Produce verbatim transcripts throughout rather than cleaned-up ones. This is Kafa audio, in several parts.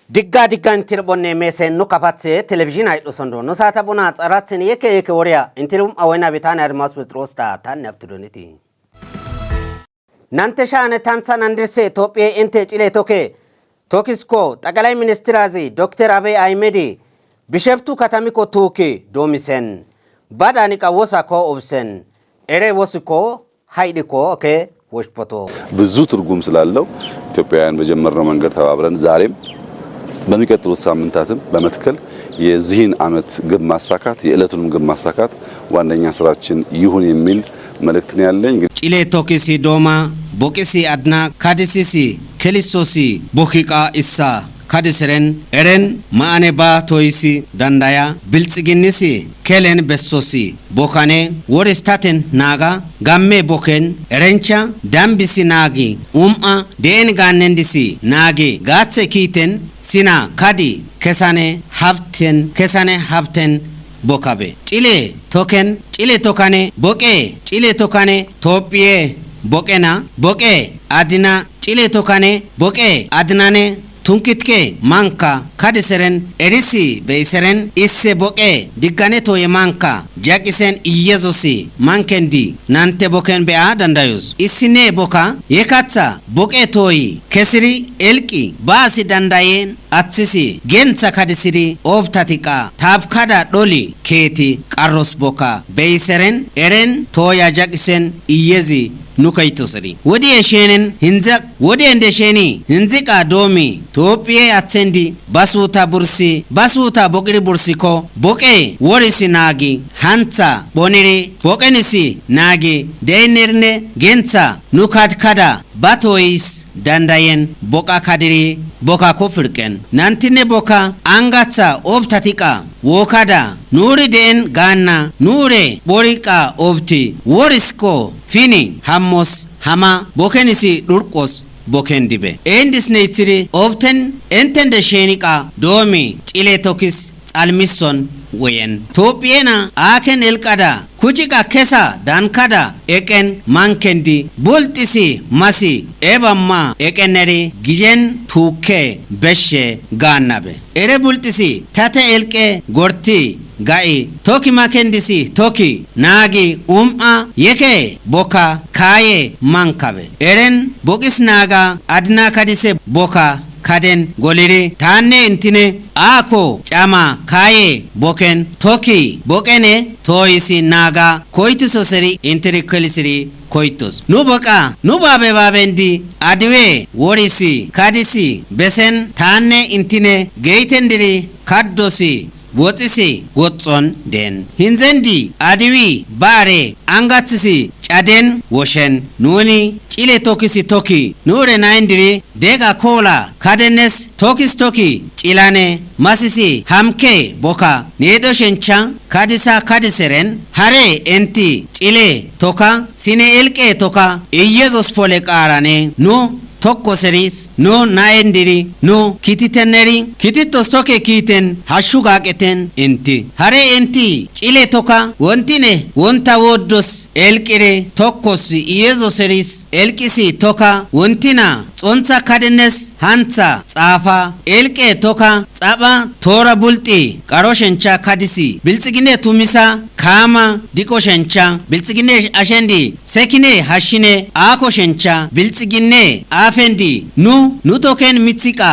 Digga digga inti luphote meesen nu kapatte telebizhiine hayidhu sondo nu saata bona xarattin yekke yekke woriya inti lupho awena bitaane Admasu Phexiroos da taanne abtudoniti. Nante shaane tantha nandirse Tophiye inte cile toke tokisko xaqalay ministirazi Dokter Abiy Ahimedi Bisheftu katamiko tuuki doomisen badaniqa wosa ko obsen ere wosiko hayidhiko ke woshpoto. ብዙ ትርጉም ስላለው ኢትዮጵያውያን በጀመርነው መንገድ ተባብረን ዛሬም በሚቀጥሉት ሳምንታትም በመትከል የዚህን ዓመት ግብ ማሳካት የዕለቱንም ግብ ማሳካት ዋነኛ ስራችን ይሁን የሚል መልእክት ነው ያለኝ። Cile tokisi dooma, boqisi adna, kadisisi kelisosi bokiqa issa kadiseren eren ma'ane ba toyisi dandaya bilxiginnisi kelen bessosi bokane woris taten naaga gamme boken erencha dambisi naagi um'a de'en gaannendisi naagi gaathe kiiten sina kadi kesane habten kesane habten bokabe. Cile token cile tokane boqe cile tokane Tophiye boqena boqe adina cile tokane boqe adinane tunkitke manka kadiseren erisi beiseren isse boqe diggane toye manka jaqisen Iyesusi mankendi nante boken be'a dandayos. Issine boka yekatha boqe toyi kesiri elqi baasi dandayen athisi gentha kadisiri obtatiqa taabkada dholi keeti qarros boka beiseren eren toya jaqisen Iyezi nu keytoseri. Wodiye sheenen hinza wodiyen de sheeni hinziqa doomi Tophiye athendi basuuta bursi basuuta boqiri bursikko boqe worisi naagi hantha phoniri boqenisi naagi deyinnerinne gentha nu kadkada ba toyis dandayen boqa kadiri bokakko pirqen. Nantinne boka angatha obtatiqa wookada nuuri de'en gaanna nuure phoriqa obti worisikko fini hammos hama bokenisi dhurqos boken dibe. Eendis neythiri obten entende sheeniqa doomi cile tokis xalmison woyen. Tophiyena aaken elqada kuciqa kesa dankada eqen mankendi bulxisi masi ebamma eqenneri gijen tuukke beshshe gaannabe. Ere bulxisi tate elqe gorti ga'i toki makendisi toki naagi um'a yeke boka kaaye mankabe. Eren boqis naaga adina kadise boka kaden goliri taanne intine aako cama kaaye boken toki boqene tooyisi naaga koytuso seri intiri kelisiri koytos. Nu boqa nu baabe baabendi adiwe worisi kadisi besen taanne intine geytendiri kaddosi woxisi woxxon deen. Hinzendi adiwi baare angathisi caden woshen nuni cile tokisi toki nuure nayindiri deega koola kadennes tokis toki cilane masisi hamke boka needoshencha kadisa kadiseren hare enti cile toka sine elqe toka Iyesus pole qaarane nu tokkoseris nu na'endiri nu kititenneri kitittos toke kiiten hashshu gaaqeten inti. Hare inti cile toka wontine wonta woddos elqire tokkos Iyesuseris elqisi toka wontina xontha kadennes hantha xaafa elqe toka xapha toora bulxi qaroshencha kadisi bilxigine tumisa kaama diqoshencha bilxigine ashendi sekine hashshine aakoshencha bilxigine aafendi nu nu token mithiqa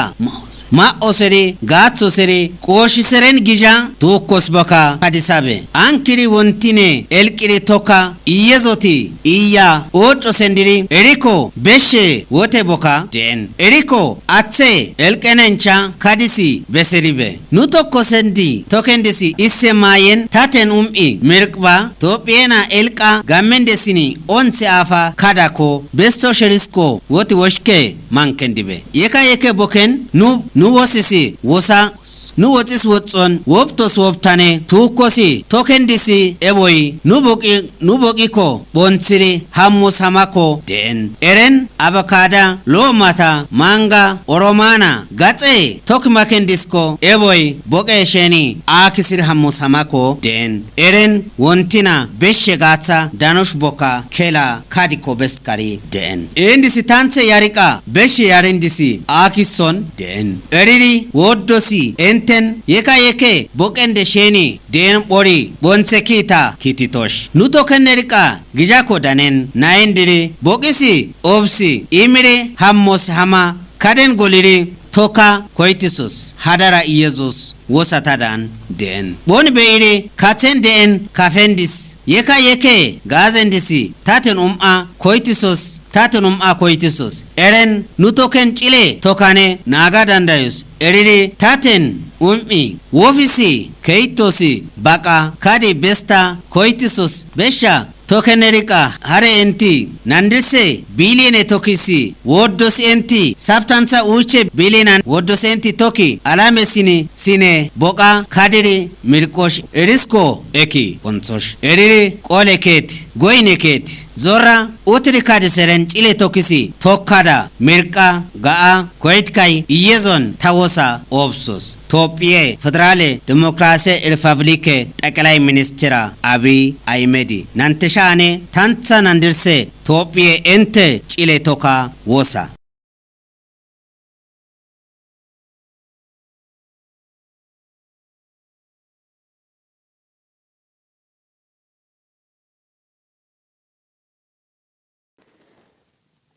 ma'oseri gaathoseri qooshiseren gizha tuukkos boka kadisabe ankiri wontine elqiri toka iyezoti iya oodho sendiri eriko beshshe wote boka deen eriko athe elqenencha kadisi beseribe. Nu tokko sendi tokendisi isse maayen taten um'i mirqba tophiyena elqa gammendesini onthe aafa kadakko besto sherisko woti woshke mankendibe. Yeka yeke boken nu nu wosisi wosa nu woxis woxxon woptos woptane tuukkosi tokendisi eboy nu boqi nu boqikko phonthiri hammus hamakko deen. Eren abakada loomata manga oromana gaxe toki makendisko eboy boqe sheni aakisir hammus hamakko deen. Eren wontina beshshe gaatha danosh boka kela kadikko beskari deen. Eendisi tanthe yari qa beshi yarindisi aakisson de'en. Eriri wooddosi enten yeka yeke boqende sheni de'en phori bonse kiita kiititosh. Nu tokenneri qa gizhako danen nayendiri boqisi obsi imiri hammos hama kaden goliri toka koytisos hadara Yesus wosatadan de'en. Bon be'ire katen de'en kafendis yeka yeke gaazendisi taten um'a koytisos taten um'a koytisos. Eren nu token cile tokane naaga dandayos. Eriri taten um'i wofisi keytosi baqa kadi besta koytisos besha tokeneri qa hare enti nandirse biliyene tokisi wooddosi enti saftantha uuche biliyenan wooddosi enti toki alame sini sine boqa kadiri mirqosh erisko eki onthosh. Eriri qole keet goyne keet zorra utiri kadiseren cile tokisi tokkada mirqa ga'a koytkay iyezon ta wosa obsos. Tophiye Federale Demokrase Republike Xeqelay Ministira Abiy Ahimedi nanteshaane tantha nandirse Tophiye ente cile toka wosa.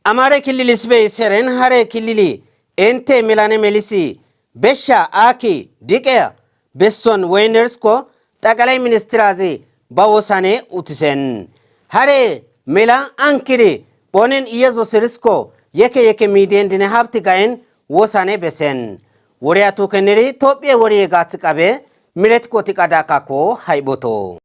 Amare killilis bey seren hare killili ente melane melisi besha aki diqeya besson woynersko xaqalay ministirazi ba wosane utisen. Hare mela ankiri phonen Yesus risko yeke yeke miden dine habti gayen wosane besen. Woriya tukeneri Tophiye woriye gathi qabe miret koti qadakako hayboto.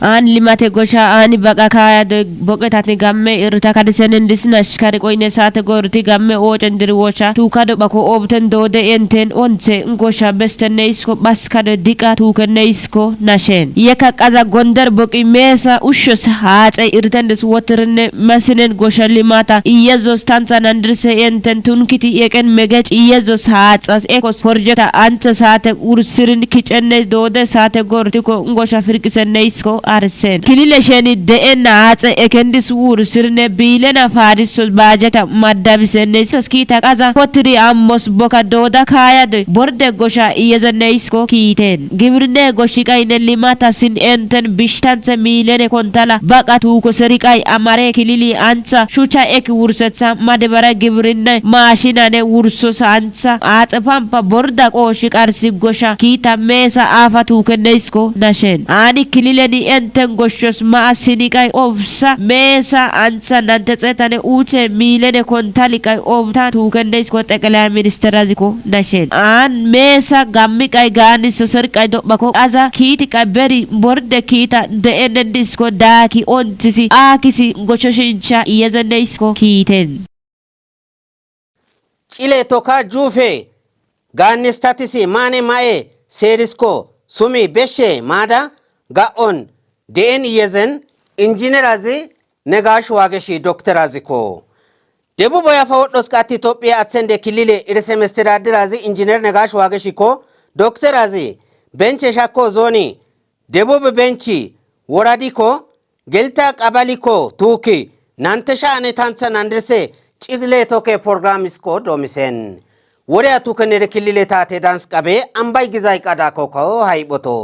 Aan limate gosha aani baqa kaaya doy boqetati gamme irta kadisenen disna shikari qoyne saate gorti gamme oocen diri wosha tuukado bako obten doode enten onthe gosha bestenne isko baskado diqa tuukenne isko nashen. Yeka qaza gonder boqi meesa ushshos haaxe irtendis wotirinne masinen gosha limata iyezos tantha nandirse enten tunkiti yeqen megec iyezos haaxas ekos horjeta anthe saate wursirin kicenne doode saate gortiko gosha firqisenne isko arsen. Kilile sheni de'enna haaxe ekendis wursirne biilena faadisos baajeta maddabisenne iskos kiita qaza potiri ammos boka dooda kaaya doy borde gosha iyezenne isko kiiten. Gibirne goshi qayne limata sin enten bishtanthe miilene kontala baqa tuuko seri qay amare kilili antha shucha eki wursetha madibara gibirne maashinane wursos antha aaxe pampa borda qooshi qarsi gosha kiita meesa aafa tuukenne isko nashen. Aani kilileni enten goshshos ma'a sini qay obsa meesa antha nante xeetane uuthe miilene kontali qay obta tuukenne isko xeqelaya ministeraziko nashen. Aan meesa gammi qay gaaniso serqay do'bako qaza kiiti qay beri borde kiita de'enen disko daaki ontisi aakisi goshoshincha iyezenne isko kiiten. Cile toka juufe gaannistatisi maane ma'e seerisko sumi beshe maada ga'on de'en iyezen injinerazi Negash Waageshi doktoraziko. Debubo yafa wodhos qatti Tophiya athende kilile irise mestedadirazi injiner Negash Waageshiko doktorazi benche shakko zooni Debub benchi woradiko gelta qabaliko tuuki nante sha'ane tantha nandirse cile toke program isko doomisen. Wore atukenere kilile taate dans qabe ambay gizay qada koko hayboto.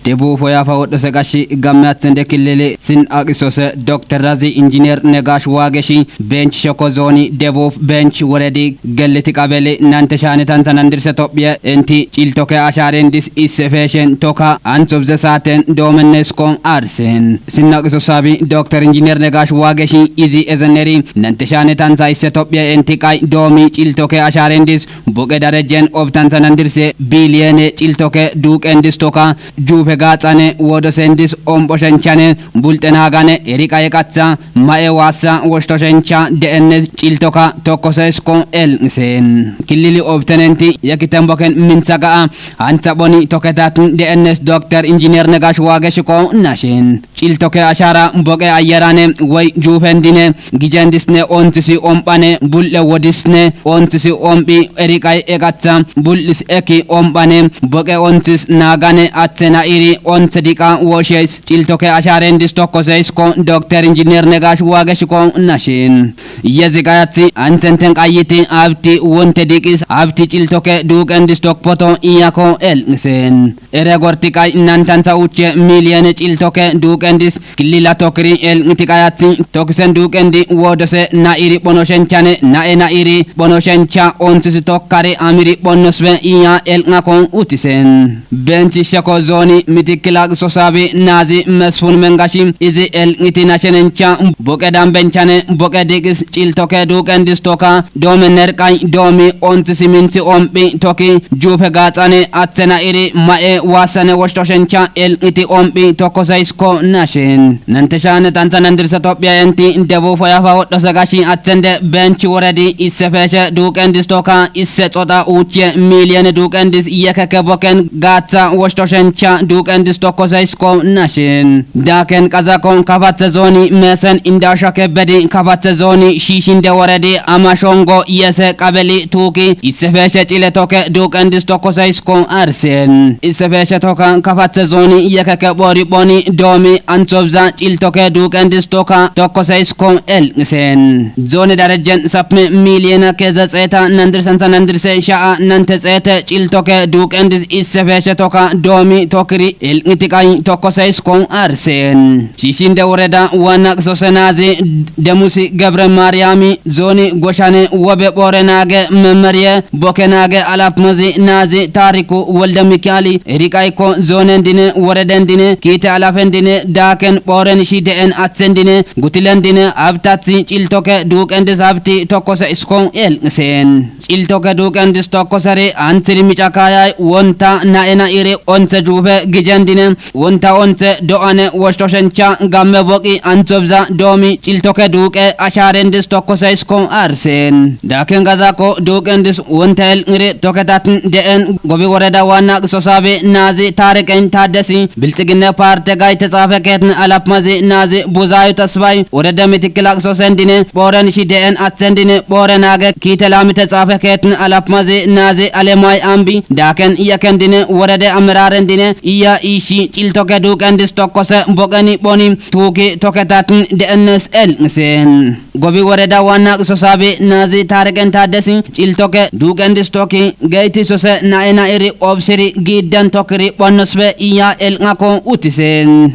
Debuub Hoyafa wodhose qashi gamme athende kilili sin aqisose doktorazi injiner Negash Waageshi bench shoko zooni Debuub bench woredi gelliti qabeli nante shaane tanta nandirse Tophiye enti ciltoke ashaarendis isse feeshen toka anthobze saaten doomenneskon aarsen. Sin aqiso saabi doktor injiner Negash Waageshi izi ezeneri nante shaane tanta isse Tophiye enti qay doomi ciltoke ashaarendis buqe darejjen obtantha nandirse biliyene ciltoke duuqendis toka juufe gaaxane woodosendis omboshenchane bulxenagane eriqa yeqatha ma'e waassa woshtoshencha de'ennes ciltoka tokkoseskon el'isen. Kilili obtenenti yekitemboken mintha ga'a antha phoni toketat de'ennes doktor injiner Negash Waageshiko nashin. Ciltoke ashara boqe ayarane woy juufendine gijendisne ontisi omphane bul'e wodisne ontisi omphi eriqay eqatha bul'is eki omphane boqe ontis naagane athe na iri onthe diqa wosheys ciltoke asharendis tokkoseysko dokter injiner Negash Waageshko nashin. Yezi qayathi anthenten qayyiti abti wonte diqis abti ciltoke duuqendis tokkopoto iyako elqisen. Ere gortiqay nantantha uche miliyene ciltoke duuqendis killila tokiri elqiti qayathi tokisen duuqendi woodose na iri phonoshenchane na'e na iri phonoshencha onthisi tokkari amiri phonnosbe iya elqakon utisen. Benchi sheko zooni mitikila sosabi naazi Mesfun Mengashi izi elqiti nashenencha boqe dambenchane boqe diqis ciltoke duuqendis toka doome nerqay doomi onthisi minthi omphi toki juufe gaaxane athena iri ma'e waassane woshtoshencha elqiti omphi tokkoseysko nashin. Nanteshane tantha nandirsa Tophiya enti debu foyafa wodhose gashi athende benchi woredi issefeshe duuqendis toka isse xoda uuchie miliyene duuqendis yekeke boken gaatha woshtoshencha duuqendis tokkoseysko nashin. Daaken qazakon kafathe zooni meesen indasha kebbedi kafathe zooni shiishinde woredi amashongo yese qabeli tuuki issefeshe cile toke duuqendis tokkoseysko arsen. Issefeshe toka kafathe zooni yekeke boori booni doomi anthobza ciltoke duuqendis toka tokkoseysko elqisen. Zooni darejjen sapme miliyena keze xeeta nandirsantha nandirse sha'a nante xeete ciltoke duuqendis issefeshe toka doomi tokiri elqiti qay tokkoseysko arsen. Shiishinde woreda waanna qisose naazi Demusi Gebre Maariyami zooni goshane wobe phoore naage memeriye boke naage alapmazi naazi Taariku Wolde Mikaali eriqaykko zoonendine woredendine kiite alafendine daaken phooren shi de'en athendine gutilendine abtathi ciltoke duuqendis abti tokkoseysko elqisen. Ciltoke duuqendis tokkoseri anthiri micakayay wonta na'e na iri onthe juufe gijendine wonta onthe do'ane woshtoshencha gamme boqi anthobza doomi ciltoke duuqe asharendis tokkoseysko arsen. Daaken gazakko duuqendis wonta elqiri toketatn de'en gobi woreda waanna qisosaabi naazi Taariqen Taaddesi bilxiginne parte gayte xaafe keetn alapmazi naazi Buzaayu Tasfay worede mitikila qisosendine phooren shi de'en athendine phoore naage kiite laamite xaafe keetn alapmazi naazi Alemay Ambi daaken iyakendine worede amerarendine iya iishi ciltoke duuqendis tokkose boqeni phoni tuuki toketatn de'ennes elqisen. Gobi woreda waanna qisosaabi naazi Taariqen Taaddesi ciltoke duuqendis toki geyti sose na'e na iri obsiri giidden tokiri phonnosbe iya elqakon utisen.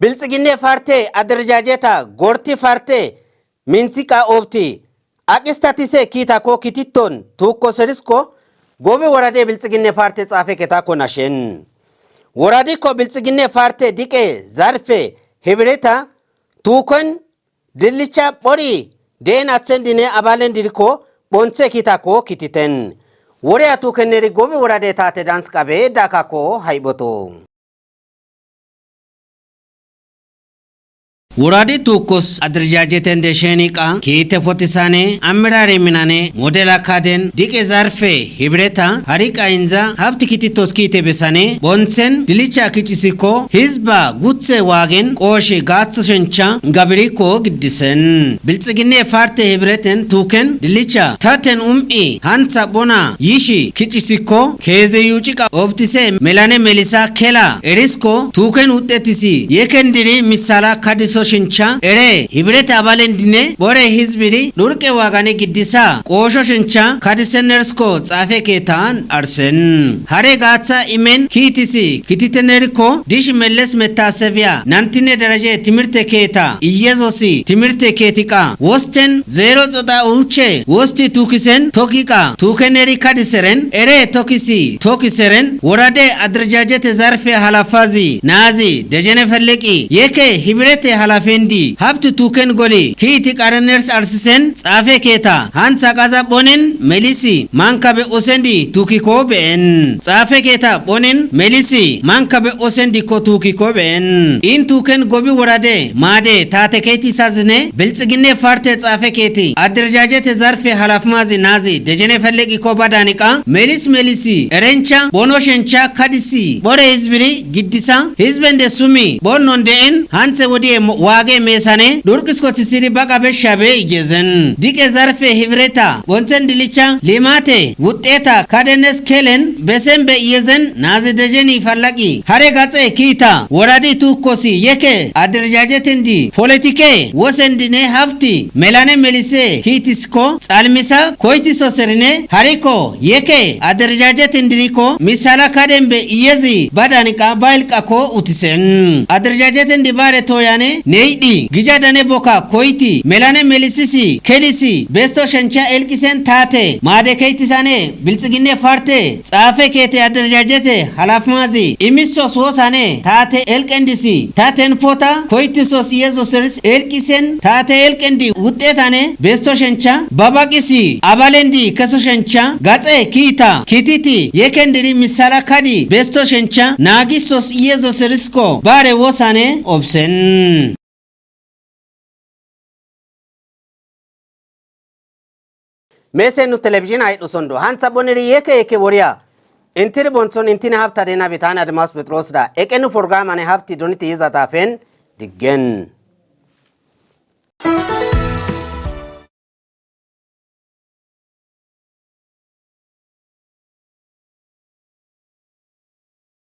Bilxiginne parte aderejajeta gorti parte minthiqa obti aqistatise kiitako kititton tuukkoserisko gobi worade bilxiginne parte xaafe keetako nashen. Woradikko bilxiginne parte diqe zarfe hibireta tuuken dillicha phori deen athendine abalen diriko phonthe kiitako kititen. Wore atukeneri gobi worade taate dans qabe dakako hayboto. Woradi tuukkos aderejajeten desheni qa kiite potisane amirare minane modela kaden diqe zarfe hibireta hariqa inza habti kititos kiite besane phonthen dillicha kiccisikko hizba guthe waagen qooshe gaathoshencha gabirikko giddisen. Bilxiginne parte hibireten tuuken dillicha taten um'i hantha phona yishi kiccisikko keeze yuuciqa obtise melane melisa kela erisko tuuken uddetisi yekendiri misala kadisoshencha ere hibirete abalendine phore hizbiri dhurqe waagane giddisa qooshoshencha kadisenersko xaafe keetan arsen. Hare gaatha imen kiitisi kititeneriko dish melles metasebiya nantine dereje timirte keeta iyezosi timirte keetiqa wosten zeero xoda uuche wosti tuukisen tokiqa tuukeneri kadiseren ere tokisi tokiseren worade aderejajete zarfe halafazi naazi Dejene Felleqi yeke hibirete halafendi habti tuken goli kiiti qareners arsisen xaafe keeta hantha qaza phonen melisi mankabe osendi tukiko been. Xaafe keeta phonen melisi mankabe osendikko tukiko been. In tuken gobi worade maade taate keeti sazine bilxiginne parte xaafe keeti adirjajete zarfe halafmazi naazi dejene felleqikko badaniqa melis melisi erencha phono shencha kadisi phore hizbiri giddisa hizbende sumi phonnon de'en hanthe wodiye mo- waage meesane dhurqiskothisidi baqa beshabe iyezen. Diqe zarfe hibireta phonthen dilicha limate wuxxeta kadenes kelen besen be iyezen naazi dejeni fallaqi hare gaxe kiita woradi tuukkosi yeke adirjajetindi politike wosendine habti melane melise kiitisko xalmisa koytiso serine hariko yeke adirjajetindiriko misala kadenbe iyezi badaniqa ba ilqako utisen. Adirjajetendi bare toyane neydi gija dane boka koyti melane melisisi kelisi besto shencha elqisen taate maade keytisane bilxiginne parte xaafe keete adirjajete halafmazi imisos woosane taate elqendisi ta tenfota koytisos iyezo siris elqisen taate elqendi wuxxetane besto shencha babaqisi abalendi keso shencha gaxe kiita kititi yekendiri misala kadi besto shencha naagisos iyezo sirisko bare woosane obsen. Mese nu televizhin aydhusondo hantha boneri yeke yeke woriya intiri bonthon intini habta dena bitana admas petros da eqenu programane habti doniti yizatafen diggen.